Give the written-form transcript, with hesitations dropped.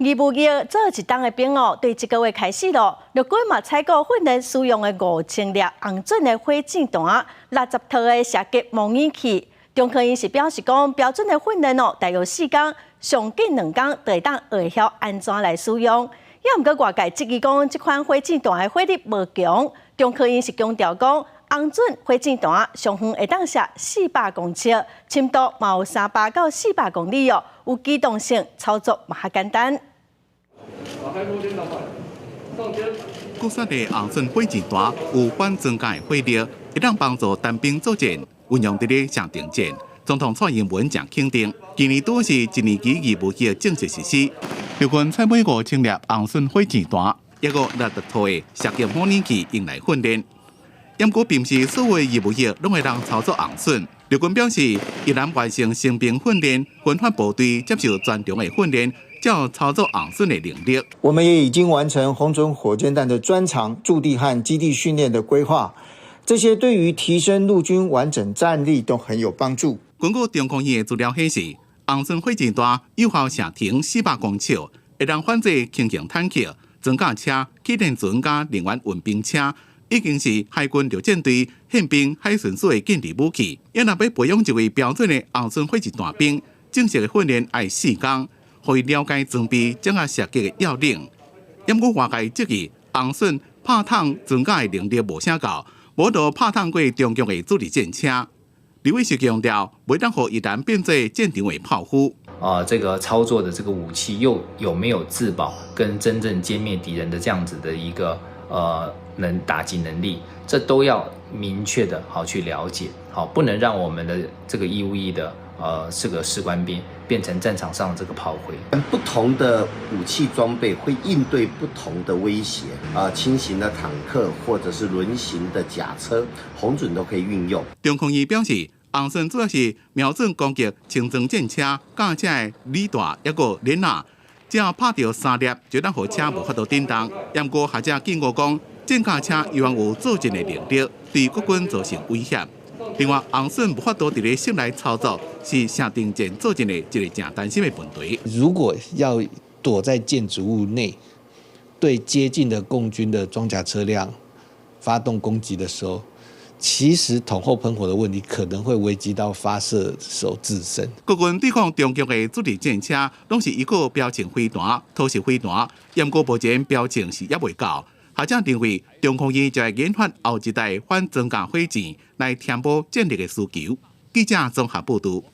義務役做一冬的兵哦，對這個月開始咯，陸軍嘛採購訓練使用的5000粒紅準的火箭彈，60套的射擊模擬器。中科院是表示講，標準的訓練哦，大約4工，上緊2工就會當學會曉按怎來使用。也毋過外界質疑講，這款火箭彈的火力無強。中科院是強調講，紅準火箭彈上遠會當射400公尺，深度嘛有300到400公里哦，有機動性，操作嘛較簡單。國產的紅準火箭彈有反裝甲的火力，會當幫助單兵作戰，運用佇咧射程戰。總統蔡英文誠肯定，今年拄是一年期義務役正式實施。陸軍採買5000粒紅準火箭彈，抑閣60套的射擊模擬器用來訓練。毋過並毋是所有義務役攏會當操作紅準。陸軍表示，一旦完成新兵訓練，分發部隊接受專長的訓練，才有操作紅準的能力。我們也已經完成紅準火箭彈的專長駐地和基地訓練的規劃，這些對於提升陸軍完整戰力都很有幫助。根據中科院的資料顯示，紅準火箭彈有效射程400公尺，會當反制輕型坦克、裝甲車、氣墊船佮人員運兵車，已經是海軍陸戰隊憲兵海巡署的建立武器。若欲培養一位標準的紅準火箭彈兵，正式的訓練愛4工，予伊了解裝備、怎啊射擊的要領。毋過外界質疑紅準拍鏘裝甲的能力無啥夠，無法度拍鏘過中共的主力戰車。李偉是強調，袂當予一旦變做戰場的炮灰。啊，這個操作的這個武器又有沒有自保跟真正殲滅敵人的這樣子的一個能打擊能力，這都要明確的好去了解，好，不能讓我們的這個義務役的這個士官兵變成戰場上這個炮灰。不同的武器裝備會應對不同的威脅，啊，輕型的坦克或者是輪型的甲車，紅準都可以運用。中科院表示，紅準主要是瞄準攻擊輕裝戰車、駕車的履帶，抑閣鏈仔，只要拍著三粒，就當予車無法度振動。毋過學者警告講，戰甲車依然有作戰的能力，對國軍造成威脅。另外，紅準無法度佇咧室內操作，是射程戰作戰的一個誠擔心的問題。如果要躲在建築物內，對接近的共軍的裝甲車輛發動攻擊的時候，其實筒後噴火的問題可能會危及到發射手自身。國軍對抗中共的主力戰車，攏是依靠標槍飛彈、投石飛彈，毋過目前標槍是猶未夠。學者認為，中科院就會研發後一代反裝甲火箭來填補戰力的需求。記者綜合報導。